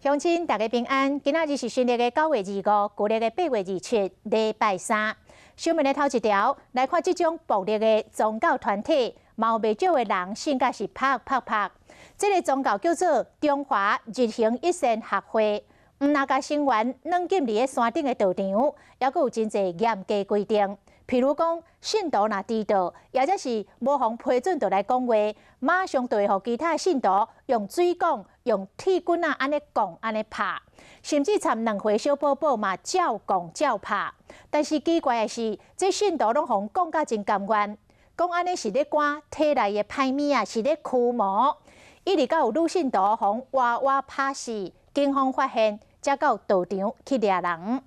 鄉親大家平安，今仔日是新曆的9月25，舊曆的8月27，禮拜三。新聞的頭一條來看，這種暴力的宗教團體，嘛有袂少的人信甲是啪啪啪。這个宗教叫做中華日行一善學會，毋但共成員軟禁佇咧山頂的道場，猶閣有真濟嚴格規定。譬如講，信徒若遲到，抑者是無予批准就來講話，馬上就會予其他信徒用水管、用鐵棍仔按呢摃、按呢拍，甚至參兩歲小寶寶嘛照摃照拍。但是奇怪的是，這信徒攏予講甲真甘願，講按呢是咧趕體內的歹物仔，是咧驅魔。一直到有女信徒予活活拍死，警方發現，才到道場去掠人。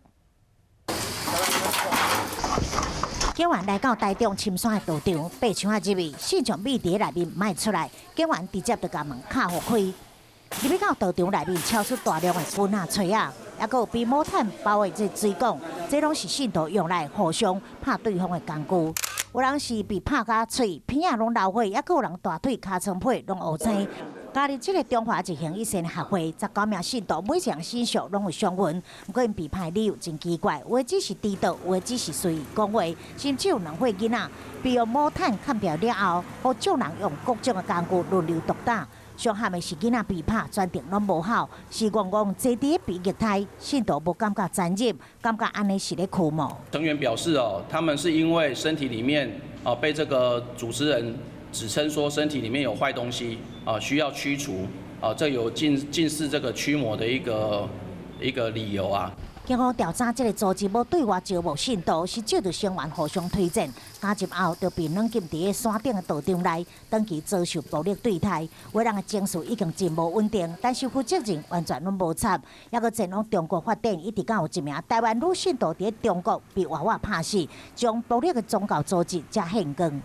警員來到台中深山的道場，爬牆仔入去，信眾覕佇內面毋愛出來，警員直接就共門敲予開。入去到道場內面，敲出大量的棍仔、錘仔，猶閣有被毛毯包的這水管，這攏是信徒用來互相拍對方的工具。有人是被拍甲喙鼻仔攏流血，猶閣有人大腿、尻川皮攏烏青。加入這个中華日行一善學會，19名信徒，每一人身上攏有傷痕。毋過𪜶被拍的理由真奇怪，有的只是遲到，有的只是隨意講話，甚至有兩歲囡仔被用毛毯崁牢了後，予眾人用各種的工具輪流毒打。上慘的是囡仔被拍，全程攏無吼，是戇戇坐佇咧被虐待，信徒無感覺殘忍，感覺按呢是咧驅魔。成員表示哦，他們是因為身體裡面啊被這個主持人指稱說身體裡面有壞東西啊，需要驅除啊，這有近近似這個驅魔的一個理由啊。警方調查這个組織無對外招募信徒，是藉著成員互相推薦，加入後就被軟禁佇咧山頂的道場內，長期遭受暴力對待。有人的情緒已經真無穩定，但是負責任完全攏無插。猶閣前往中國發展，一直到有一名台灣女信徒佇咧中國被活活拍死，將暴力的宗教組織才現光。